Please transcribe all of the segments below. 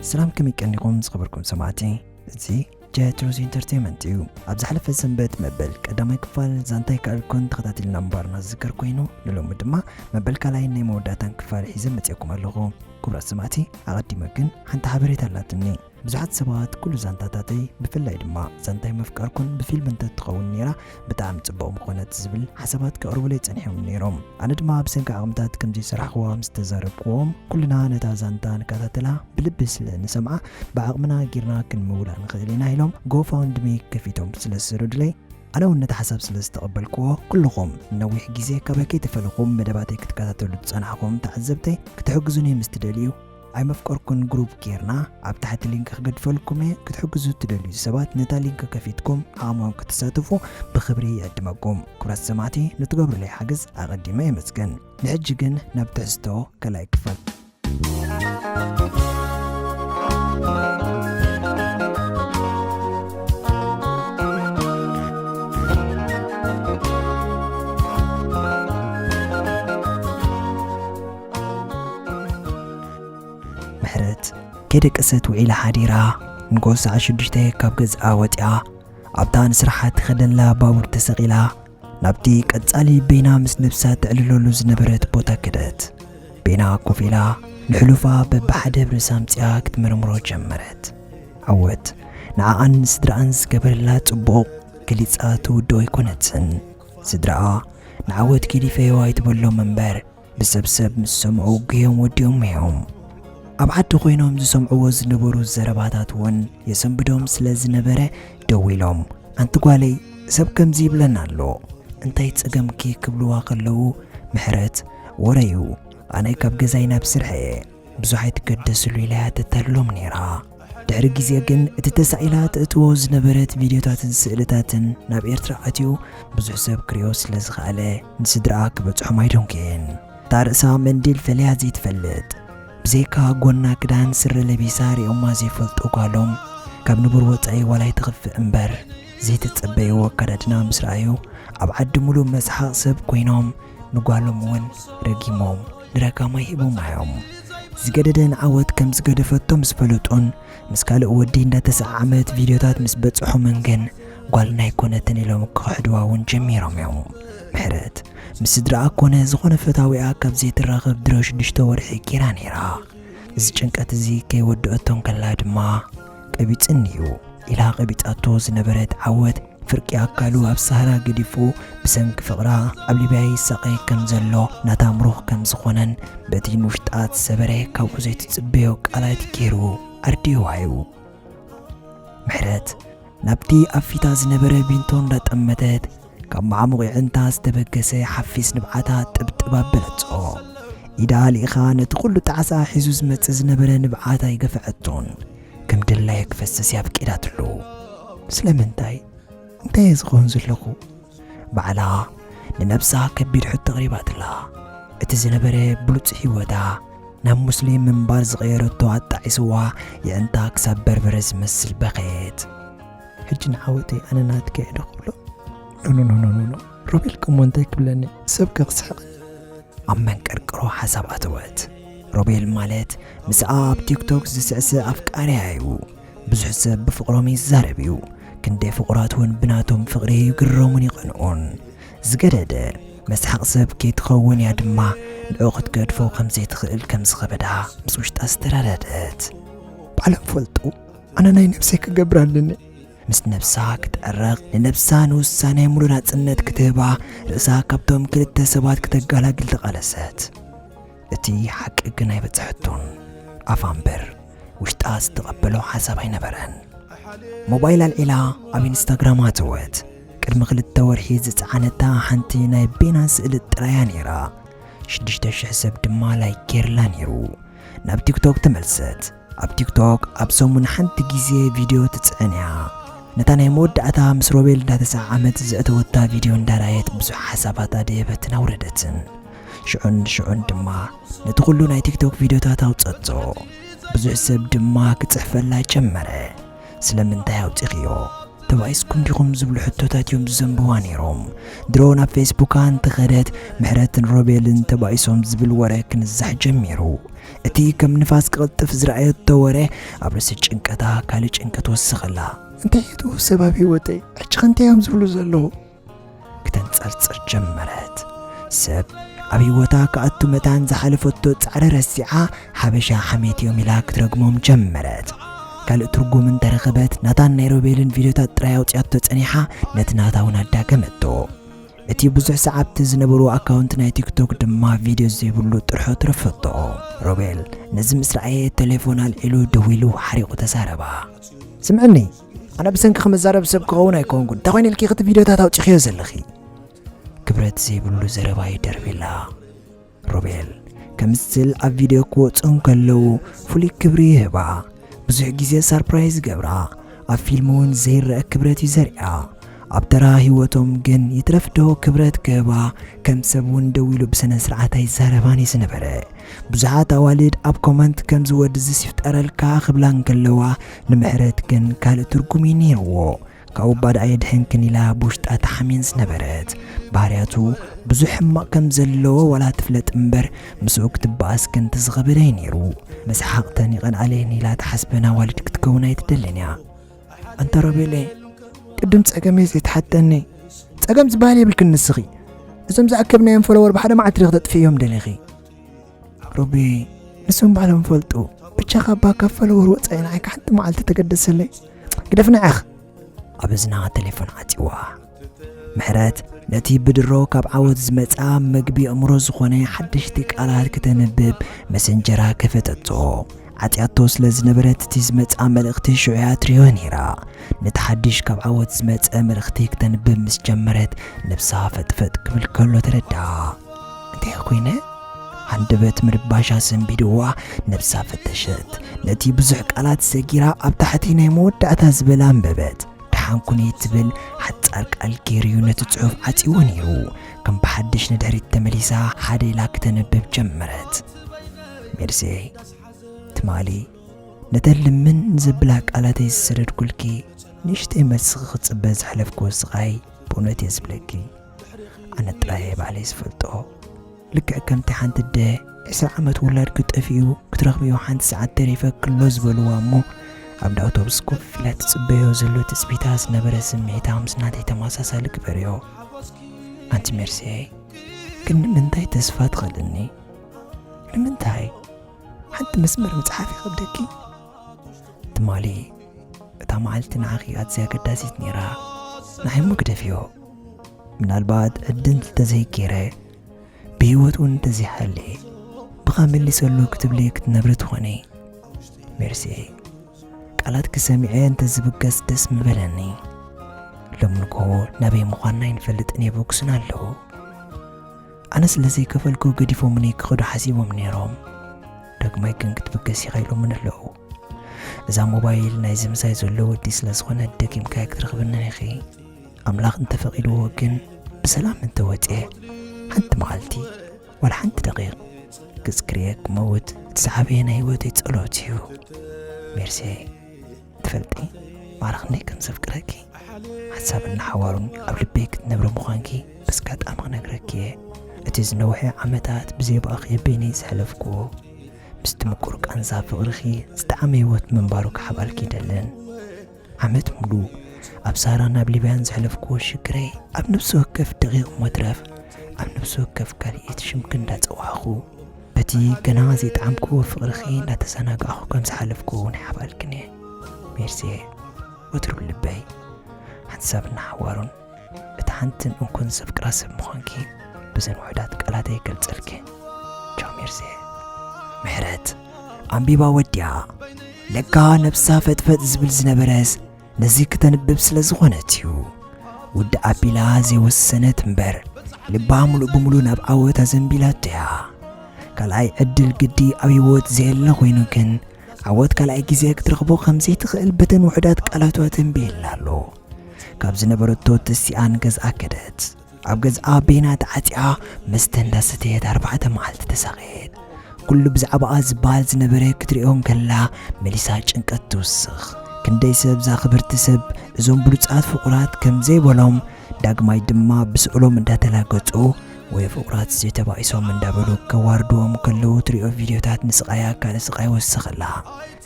ሰላም፣ ከመይ ቀኒኹም ዝኸበርኩም ሰማዕቲ? እዚ ጀትሮስ ኢንተርቴይመንት እዩ። ኣብ ዝሓለፈ ሰንበት መበል ቀዳማይ ክፋል ዛንታይ ካልኮን ተኸታቲልና ምንባርና ዝዝከር ኮይኑ፣ ንሎሚ ድማ መበል ካልኣይን ናይ መወዳእታን ክፋል ሒዘ መጺአኩም ኣለኹ። ክቡራት ሰማዕቲ፣ ኣቐዲመ ግን ሓንቲ ሓበሬታ ኣላትኒ። ብዙሓት ሰባት ኩሉ ዛንታታተይ፣ ብፍላይ ድማ ዛንታይ ምፍቃርኩን ብፊልም እንተትኸውን ነይራ ብጣዕሚ ጽቡቕ ምኾነት ዝብል ሓሳባት ከቕርቡለይ ጸኒሖም ነይሮም። ኣነ ድማ ብሰንኪ ዓቕምታት ከም ዘይሰራሕክዋ ምስ ተዛረብክዎም፣ ኩልና ነታ ዛንታ ንከታተላ ብልቢ ስለ ንሰምዓ፣ ብዓቕምና ጌርና ክንምውላ ንኽእል ኢና ኢሎም ጎፋውንድሚ ከፊቶም ስለ ዝሰደዱለይ፣ ኣነ እውን ነቲ ሓሳብ ስለ ዝተቐበልክዎ፣ ኩልኹም ነዊሕ ግዜ ካባይ ከይተፈለኹም መደባተይ ክትከታተሉ ዝጸናሕኹም ተዓዘብተይ ክትሕግዙኒ ምስ ትደልዩ፣ ኣይመፍቀርኩን ግሩፕ ጌርና ኣብ ታሕቲ ሊንክ ክገድፈልኩም እየ። ክትሕግዙ ትደልዩ ሰባት ነታ ሊንክ ከፊትኩም ዓቕሞም ክትሳተፉ ብኽብሪ ይዕድመኩም። ክቡራት ሰማዕቲ፣ ንትገብሩለይ ሓገዝ ኣቐዲመ የመስግን። ንሕጂ ግን ናብ ትሕዝቶ ካልኣይ ክፋል። ምሕረት ከይደቀሰት ውዒላ ሓዲራ፣ ንጎ ሰዓት ሽዱሽተ ካብ ገዝኣ ወጺኣ፣ ኣብታ ንስርሓ ትኸደላ ባቡር ተሰቒላ፣ ናብቲ ቀጻሊ በይና ምስ ነብሳ ተዕልለሉ ዝነበረት ቦታ ከደት። በይና ኮፍ ኢላ፣ ንሕሉፋ በብሓደ ብርእሳ ኣምጺኣ ክትምርምሮ ጀመረት። ዓወት ንዓኣን ንስድራኣን ዝገበረላ ጽቡቕ ገሊጻ ትውድኦ ኣይኮነትን። ስድራኣ ንዓወት ገዲፈዮ ኣይትበሎም እምበር፣ ብሰብ ሰብ ምስ ሰምዑ ጉዮም ወዲኦም እዮም። ኣብ ዓዲ ኮይኖም ዝሰምዕዎ ዝነበሩ ዘረባታት እውን የሰንብዶም ስለ ዝነበረ፣ ደዊሎም፣ "ኣንቲ ጓለይ፣ ሰብ ከምዚ ይብለና ኣሎ፣ እንታይ ጸገምኪ?" ክብልዋ ከለዉ፣ ምሕረት፣ "ወረዩ፣ ኣነ ካብ ገዛይ ናብ ስርሐ እየ፣ ብዙሕ ኣይትገደስሉ" ኢላ እያ ተታልሎም ነይራ። ድሕሪ ግዜ ግን እቲ ተሳኢላ ተእትዎ ዝነበረት ቪድዮታትን ስእልታትን ናብ ኤርትራ ኣትዩ ብዙሕ ሰብ ክሪኦ ስለ ዝኸኣለ፣ ንስድራኣ ክበጽሖም ኣይደንጎየን። እታ ርእሳ መንዲል ፈልያ ዘይትፈልጥ፣ ብዘይካ ጎና ክዳን ስረ ለቢሳ ሪኦማ ዘይፈልጡ ጓሎም፣ ካብ ንቡር ወጻኢ ዋላ ኣይትኽፍእ እምበር፣ ዘይተጸበይዎ ኣከዳድና ምስ ረኣዩ፣ ኣብ ዓዲ ሙሉእ መስሓቕ ሰብ ኮይኖም፣ ንጓሎም እውን ረጊሞም ንረጋማይ ሂቦማ እዮም። ዝገደደ ንዓወት ከም ዝገደፈቶ ምስ ፈለጡን ምስ ካልእ ወዲ እንዳተሰዓዓመት ቪድዮታት ምስ በጽሖምን ግን ጓልና ኣይኮነትን ኢሎም ክኽሕድዋ እውን ጀሚሮም እዮም። ምሕረት ምስ ስድራኣ ኮነ ዝኾነ ፈታዊኣ ካብ ዘይትራኸብ ድሮ ሽዱሽተ ወርሒ ጌራ ነይራ። እዚ ጭንቀት እዚ ከይወደአቶ እንከላ ድማ፣ "ቀቢጽኒ እዩ" ኢላ ቀቢጻቶ ዝነበረት ዓወት፣ ፍርቂ ኣካሉ ኣብ ሳህራ ገዲፉ፣ ብሰንኪ ፍቕራ ኣብ ሊብያ ይሳቐይ ከም ዘሎ፣ ናታ ምሩኽ ከም ዝኾነን በቲ ንውሽጣ ዝሰበረ ካብኡ ዘይትጽበዮ ቃላት ገይሩ ኣርዲእዋ እዩ። ምሕረት ናብቲ ኣብ ፊታ ዝነበረ ቢንቶ እንዳጠመተት፣ ካብ መዓሙቕ የዕንታ ዝተበገሰ ሓፊስ ንብዓታ ጥብጥብ ኣበለጾ። ኢዳ ልኢኻ ነቲ ኩሉ ጣዕሳ ሒዙ ዝመጽእ ዝነበረ ንብዓታ ኣይገፍዐቶን። ከም ድላዩ ክፈስስ እያ ኣፍቂዳትሉ። ስለምንታይ? እንታይ እየ ዝኸውን ዘለኹ? ባዕላ ንነብሳ ከቢድ ሕቶ ኣቕሪባትላ። እቲ ዝነበረ ብሉጽ ህይወታ ናብ ሙስሊም ምንባር ዝቐየረቶ ኣጣዒስዋ፣ የዕንታ ክሳብ በርበረ ዝመስል በኸየት። ሕጂ ንዓወተይ ኣነ ናትኪ እየ ዶ ክብሎ? ኖ፣ ኖ፣ ኖ፣ ኖ፣ ኖ፣ ኖ። ሮቤል ከምኡ እንታይ ክብለኒ? ሰብ ከ ክስሕቕ? ኣብ መንቀርቅሮ ሓሳብ ኣተወት። ሮቤል ማለት ምስኣ ኣብ ቲክቶክ ዝስዕስዕ ኣፍቃሪያ እዩ። ብዙሕ ሰብ ብፍቕሮም ይዛረብ እዩ። ክንደይ ፍቑራት እውን ብናቶም ፍቕሪ ይግረሙን ይቐንኡን። ዝገደደ መስሓቕ ሰብ ከይትኸውን እያ ድማ ንዕኡ ክትገድፎ ከም ዘይትኽእል ከም ዝኸበዳ ምስ ውሽጣ ዝተረዳደት። ባዕሎም ፈልጡ፣ ኣነ ናይ ነብሰይ ክገብር ኣለኒ። ምስ ነብሳ ክትዕረቕ፣ ንነብሳ ንውሳነ ሙሉ ናጽነት ክትህባ፣ ርእሳ ካብቶም ክልተ ሰባት ክተገላግል ተቓለሰት። እቲ ሓቂ ግን ኣይበጽሐቶን። ኣፋ እምበር ውሽጣ ዝተቐበሎ ሓሳብ ኣይነበረን። ሞባይል ኣልዒላ ኣብ ኢንስታግራም ኣተወት። ቅድሚ ክልተ ወርሒ ዝጸዓነታ ሓንቲ ናይ ቤና ስእሊ ጥራያ ነይራ። ሽዱሽተ ሽሕ ሰብ ድማ ላይክ ጌርላ ነይሩ። ናብ ቲክቶክ ተመልሰት። ኣብ ቲክቶክ ኣብ ሰሙን ሓንቲ ግዜ ቪድዮ ትጽዕን እያ። ነታ ናይ መወዳእታ ምስ ሮቤል እንዳተሰዓዓመት ዘእተወታ ቪድዮ እንዳረኣየት ብዙሕ ሓሳባት ኣደየበትን ኣውረደትን። ሽዑን ሽዑን ድማ ነቲ ኩሉ ናይ ቲክቶክ ቪድዮታት ኣውጸቶ። ብዙሕ ሰብ ድማ ክጽሕፈላ ጀመረ። "ስለምንታይ ኣውጺኽዮ? ተባኢስኩም ዲኹም ዝብሉ ሕቶታት እዮም ዝዘንብዋ ነይሮም። ድሮ ናብ ፌስቡካ እንተኸደት፣ ምሕረትን ሮቤልን ተባኢሶም ዝብል ወረ ክንዛሕ ጀሚሩ። እቲ ከም ንፋስ ክቕልጥፍ ዝረኣየቶ ወረ ኣብ ርእሲ ጭንቀታ ካልእ ጭንቀት ወሰኸላ። እንታይ እዩ ሰብ ኣብ ህይወተይ? ሕጂ ከ እንታይ እዮም ዝብሉ ዘለዉ? ክተንጸርጽር ጀመረት። ሰብ ኣብ ህይወታ ክኣቱ መታን ዝሓለፈቶ ጻዕሪ ረሲዓ፣ ሓበሻ ሓሜት እዮም ኢላ ክትረግሞም ጀመረት። ካልእ ትርጉም እንተረኸበት፣ ናታን ናይ ሮቤልን ቪድዮታት ጥራይ ኣውጽኣቶ ጸኒሓ፣ ነቲ ናታ እውን ኣዳገመቶ። እቲ ብዙሕ ሰዓብቲ ዝነበሩ ኣካውንት ናይ ቲክቶክ ድማ ቪድዮ ዘይብሉ ጥርሖ ትረፈቶ። ሮቤል ነዚ ምስ ረኣየ፣ ቴሌፎን ኣልዒሉ ደዊሉ ሓሪቑ ተዛረባ። ስምዕኒ፣ ኣነ ብሰንኪ ክመዛረብ ሰብ ክኸውን ኣይኮንኩን። እንታይ ኮይነ ኢልኪ እቲ ቪድዮታት ኣውጺኽዮ ዘለኺ? ክብረት ዘይብሉ ዘረባ ይደርብላ። ሮቤል ከምስል ኣብ ቪድዮ ክወጹ እንከለዉ ፍሉይ ክብሪ ይህባ። ብዙሕ ግዜ ሰርፕራይዝ ይገብራ። ኣብ ፊልም እውን ዘይረአ ክብረት እዩ ዘርእያ። ኣብ ተራ ህይወቶም ግን ይትረፍዶ ክብረት ክህባ፣ ከም ሰብ እውን ደው ኢሉ ብስነ ስርዓት ኣይዛረባን እዩ ዝነበረ። ብዙሓት ኣዋልድ ኣብ ኮመንት ከምዚ ወዲ ዝስ ይፍጠረልካ ክብላ እንከለዋ፣ ንምሕረት ግን ካልእ ትርጉም እዩ ነይርዎ። ካብኡ ባድኣ የድሕንክን ኢላ ብውሽጣ ተሓሚን ዝነበረት። ባህርያቱ ብዙሕ ሕማቕ ከም ዘለዎ ዋላ ትፍለጥ እምበር፣ ምስኡ ክትበኣስ ግን ተዝኸበደ እዩ ነይሩ። መስሓቕ ተኒቐን ኣልየን ኢላ ትሓስበን ኣዋልድ ክትከውን ኣይትደልን እያ። ኣንታ ሮቤለ፣ ቅድም ጸገመይ ዘይትሓተኒ። ጸገም ዝበሃል የብልክን ንስኺ። እዞም ዝኣከብናዮም ፎሎወር ብሓደ መዓልቲ ዲኺ ተጥፍእዮም ደሊኺ? ሮቢ፣ ንሶም ባዕሎም ፈልጡ። ብቻ ካብ ባካ ፎሎወር ወጻኢ ንዓይ ሓንቲ መዓልቲ ተገደሰለይ። ግደፍና ኢኻ። ኣብ እዝና ቴሌፎን ዓጺዋ። ምሕረት ነቲ ብድሮ ካብ ዓወት ዝመጻ መግቢ ኣእምሮ ዝኾነ ሓደሽቲ ቃላት ከተንብብ መሰንጀራ ከፈተቶ። ዓጽያቶ ስለ ዝነበረት እቲ ዝመጻ መልእኽቲ ሽዑ እያ ትርእዮ ነይራ። ነቲ ሓድሽ ካብ ዓወት ዝመጸ መልእኽቲ ክተንብብ ምስ ጀመረት ነብሳ ፈጥፈጥ ክብል ከሎ ተረድኣ። እንታይ ኮይነ? ሃንደበት ምርባሻ ሰንቢድዋ ነብሳ ፈተሸት። ነቲ ብዙሕ ቃላት ሰጊራ ኣብ ታሕቲ ናይ መወዳእታ ዝበለ ኣንበበት። ደሓን ኩኒ ትብል ሓጻር ቃል ገይሩ'ዩ ነቲ ጽሑፍ ዓጺዎ ነይሩ። ከም ብሓድሽ ንድሕሪት ተመሊሳ ሓደ ኢላ ክተንብብ ጀመረት። ሜርሴ፣ ትማሊ ነተን ልምን ዘብላ ቃላተይ ዝሰደድኩልኪ ንእሽተይ መልስኺ ክጽበ ዝሕለፍክዎ ስቓይ ብእውነት እየ ዝብለኪ። ኣነ ጥራይ እየ ባዕለይ ዝፈልጦ። ልክዕ ከምቲ ሓንቲ ኣደ ዕስራ ዓመት ውላድኪ ጠፊኡ ክትረኽብዮ ሓንቲ ሰዓት ተሪፈኪ ኣሎ ዝበልዋ እሞ ኣብዳ ኣውቶቡስ ኮፍ ኢላ ትጽበዮ ዘሎ ትጽቢታ ዝነበረ ስምዒታ ምስ ናተይ ተመሳሳሊ ግበርዮ። ኣንቲ ሜርሴ፣ ግን ንምንታይ ተስፋ ትኸልኒ? ንምንታይ? ሓንቲ መስመር ምጽሓፍ ይኸብደኪ? ትማሊ እታ መዓልቲ ንዓኺ ኣዝያ ኣገዳሲት ነይራ። ንዓይ እሞ ግደፍዮ። ምናልባት ዕድል እንተዘይገይረ፣ ብህይወት እውን እንተዘይሃልየ፣ ብኻ መሊሰሉ ክትብሊ ክትነብሪ ትኾኒ። ሜርሲ፣ ቃላትኪ ሰሚዐ እንተዝብገስ ደስ ምበለኒ። ሎሚ ንግሆ ናበይ ምዃንና ኣይንፈልጥን የበግሱና ኣለዉ። ኣነ ስለ ዘይከፈልኩ ገዲፎምኒ ክኸዱ ሓሲቦም ነይሮም። ዳግማይ ግን ክትብገስ ኢኻ ኢሎምኒ ኣለዉ። እዛ ሞባይል ናይዚ ምሳይ ዘሎ ወዲ ስለ ዝኾነ ደጊምካ ኣይክትረኽብንን ኢኺ። ኣምላኽ እንተፈቒድዎ ግን ብሰላም እንተወፅየ ሓንቲ መዓልቲ ዋላ ሓንቲ ደቂቕ ገጽኪ ክርእየ ክመውት እቲ ዝዓበየ ናይ ህይወተይ ጸሎት እዩ። ሜርሲ፣ ትፈልጢ ማራ ክንደይ ከም ዘፍቅረኪ። ሓሳብና ሓዋሩን ኣብ ልበይ ክትነብሪ ምዃንኪ በዚ ኣጋጣሚ ክነግረኪ እየ። እቲ ዝነውሐ ዓመታት ብዘይ ብኣኺ በይነይ ዘሕለፍክዎ፣ ምስቲ ምቁር ቃንዛ ፍቕርኺ ዝጠዓመ ህይወት ምንባሩ ክሓባልኪ ይደልን። ዓመት ሙሉ ኣብ ሳህራን ኣብ ሊብያን ዘሕለፍክዎ ሽግረይ ኣብ ነፍሲ ወከፍ ደቂቕ መትረፍ ኣብ ነፍሲ ወከፍ ካልኢት ሽምኪ እንዳጸዋዕኹ በቲ ገና ዘይጠዓምክዎ ፍቕርኺ እንዳተዘናጋዕኹ ከም ዝሓለፍክዎ እውን ይሓባልክን እየ። ሜርሲየ፣ ወትሩ ልበይ ሓንሳብና ሓዋሩን እታ ሓንትን እንኮን ዘፍቅራ ሰብ ምዃንኪ ብዘን ውሑዳት ቃላት እየ ገልጸልኪ። ቻው ሜርሲየ። ምሕረት ኣንቢባ ወዲያ። ለካ ነብሳ ፈጥፈጥ ዝብል ዝነበረስ ነዚ ክተንብብ ስለ ዝኾነት እዩ። ውዲ ኣቢላ ዘይወሰነት እምበር፣ ልባ ሙሉእ ብሙሉእ ናብ ዓወት ኣዘንቢላቶ እያ። ካልኣይ ዕድል ግዲ ኣብ ህይወት ዘየለ ኮይኑ ግን፣ ዓወት ካልኣይ ግዜ ክትረኽቦ ከም ዘይትኽእል በተን ውሑዳት ቃላቱ ኣተንቢህላ ኣሎ። ካብ ዝነበረቶ ተሲኣን ገዝኣ ከደት። ኣብ ገዝኣ በይና ተዓጺኣ መስተ እንዳሰተየት ኣርባዕተ መዓልቲ ተሳቐየት። ኩሉ ብዛዕባኣ ዝበሃል ዝነበረ ክትሪኦ እንከላ መሊሳ ጭንቀት ትውስኽ። ክንደይ ሰብ እዛ ክብርቲ ሰብ እዞም ብሉጻት ፍቑራት ከም ዘይበሎም፣ ዳግማይ ድማ ብስእሎም እንዳተላገጹ ወይ ፍቑራት ዘይተባኢሶም እንዳበሉ ከዋርድዎም ከለዉ ትሪኦ ቪድዮታት ንስቓያ ካልእ ስቓይ ወሰኸላ።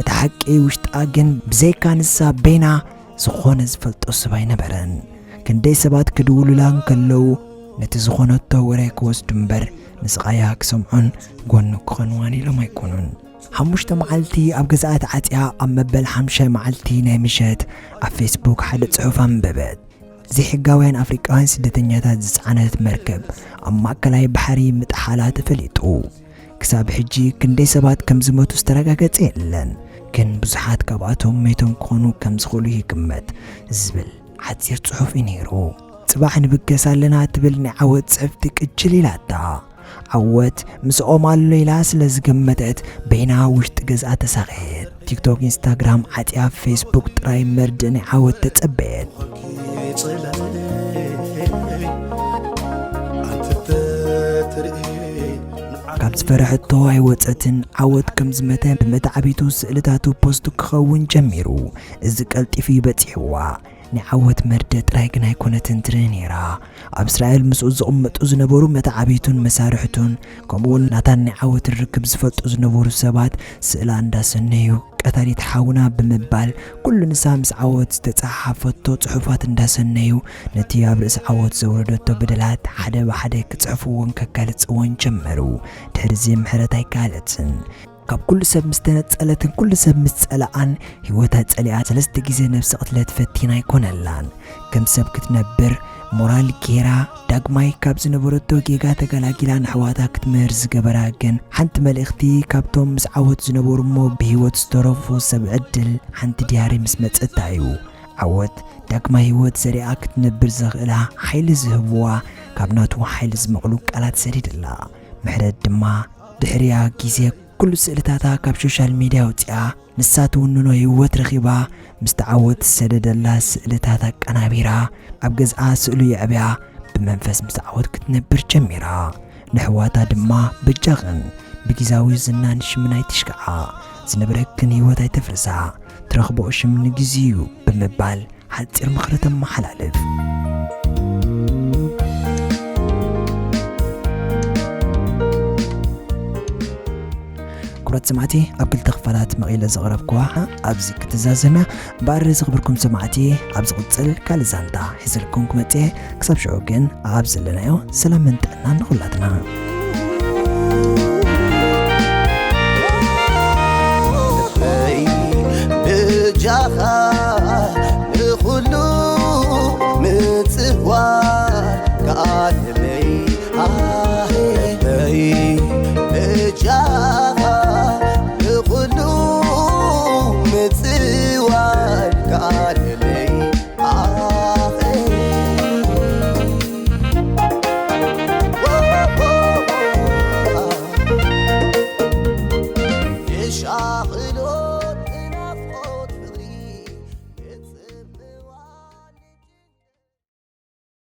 እቲ ሓቂ ውሽጣ ግን ብዘይካ ንሳ በይና ዝኾነ ዝፈልጦ ሰብ ኣይነበረን። ክንደይ ሰባት ክድውሉላ እንከለዉ ነቲ ዝኾነቶ ወረ ክወስዱ እምበር ንስቓያ ክሰምዑን ጎኑ ክኾንዋን ኢሎም ኣይኮኑን። ሓሙሽተ መዓልቲ ኣብ ገዛኣ ተዓጽያ ኣብ መበል ሓምሻይ መዓልቲ ናይ ምሸት ኣብ ፌስቡክ ሓደ ጽሑፍ ኣንበበት። ዘይሕጋውያን ኣፍሪቃውያን ስደተኛታት ዝጸዓነት መርከብ ኣብ ማእከላይ ባሕሪ ምጥሓላ ተፈሊጡ። ክሳብ ሕጂ ክንደይ ሰባት ከም ዝሞቱ ዝተረጋገጸ የለን፣ ግን ብዙሓት ካብኣቶም ሜቶም ክኾኑ ከም ዝኽእሉ ይግመት ዝብል ሓጺር ጽሑፍ እዩ ነይሩ። ጽባሕ ንብገስ ኣለና ትብል ናይ ዓወት ጽሕፍቲ ቅጅል ኢላታ። ዓወት ምስኦም ኣሎ ኢላ ስለ ዝገመተት በይና ውሽጢ ገዝኣ ተሳቐየት። ቲክቶክ፣ ኢንስታግራም ዓጽያ፣ ፌስቡክ ጥራይ መርድእ ናይ ዓወት ተጸበየት። ካብ ዝፈረሐቶ ኣይወጸትን። ዓወት ከም ዝመተ ብመተዓቢቱ ስእልታቱ ፖስት ክኸውን ጀሚሩ። እዚ ቀልጢፉ እዩ በጺሕዋ። ናይ ዓወት መርድእ ጥራይ ግን ኣይኮነትን ትርኢ ነይራ። ኣብ እስራኤል ምስኡ ዝቕመጡ ዝነበሩ መተዓቢቱን መሳርሕቱን፣ ከምኡውን ናታን ናይ ዓወት ርክብ ዝፈልጡ ዝነበሩ ሰባት ስእላ እንዳሰነዩ፣ "ቀታሊት ሓውና" ብምባል፣ ኩሉ ንሳ ምስ ዓወት ዝተጸሓሓፈቶ ጽሑፋት እንዳሰነዩ፣ ነቲ ኣብ ርእሲ ዓወት ዘውረደቶ በደላት ሓደ ብሓደ ክጽሕፍዎን ከጋልጽዎን ጀመሩ። ድሕሪዚ ምሕረት ኣይከኣለትን። ካብ ኩሉ ሰብ ምስ ተነጸለትን ኩሉ ሰብ ምስ ጸልኣን፣ ህይወታ ጸሊኣ ሰለስተ ግዜ ነብሰ ቅትለት ፈቲና ኣይኮነላን። ከም ሰብ ክትነብር ሞራል ጌራ፣ ዳግማይ ካብ ዝነበረቶ ጌጋ ተገላጊላ ንኣሕዋታ ክትምህር ዝገበራ ግን ሓንቲ መልእኽቲ ካብቶም ምስ ዓወት ዝነበሩ እሞ ብህይወት ዝተረፉ ሰብ ዕድል ሓንቲ ድያሪ ምስ መጸታ እዩ። ዓወት ዳግማይ ህይወት ዘሪኣ ክትነብር ዘኽእላ ሓይሊ ዝህብዋ ካብ ናቱ ሓይሊ ዝመቕሉ ቃላት ሰዲድላ። ምሕረት ድማ ድሕሪኣ ግዜ ኩሉ ስእልታታ ካብ ሶሻል ሚድያ ኣውጺኣ፣ ንሳ ትውንኖ ህይወት ረኺባ፣ ምስ ተዓወት ዝሰደደላ ስእልታት ኣቀናቢራ፣ ኣብ ገዝኣ ስእሉ የዕብያ፣ ብመንፈስ ምስ ተዓወት ክትነብር ጀሚራ። ንሕዋታ ድማ በጃኽን፣ ብግዛዊ ዝናን ሽምን ኣይትሽክዓ፣ ዝነበረክን ህይወት ኣይተፍርሳ፣ ትረኽቦ ሽም ንግዜኡ እዩ ብምባል ሓጺር ምኽሪ ተመሓላልፍ። ክቡራት ሰማዕቲ፣ ኣብ ክልተ ክፋላት መቒለ ዘቕረብኩዋ ኣብዚ ክትዛዘም እያ። እምበኣር ዝኽብርኩም ሰማዕቲ፣ ኣብ ዝቕጽል ካልእ ዛንታ ሒዘልኩም ክመጽእ እየ። ክሳብ ሽዑ ግን ኣብ ዘለናዮ ሰላምን ጥዕናን ንኹላትና። ልበይ በጃኻ ንኹሉ ምጽዋር ከኣለለይ፣ ኣሄ ልበይ በጃኻ ንኹሉ ምጽዋር ከኣለለይ፣ ኣሄ የሻቕሎ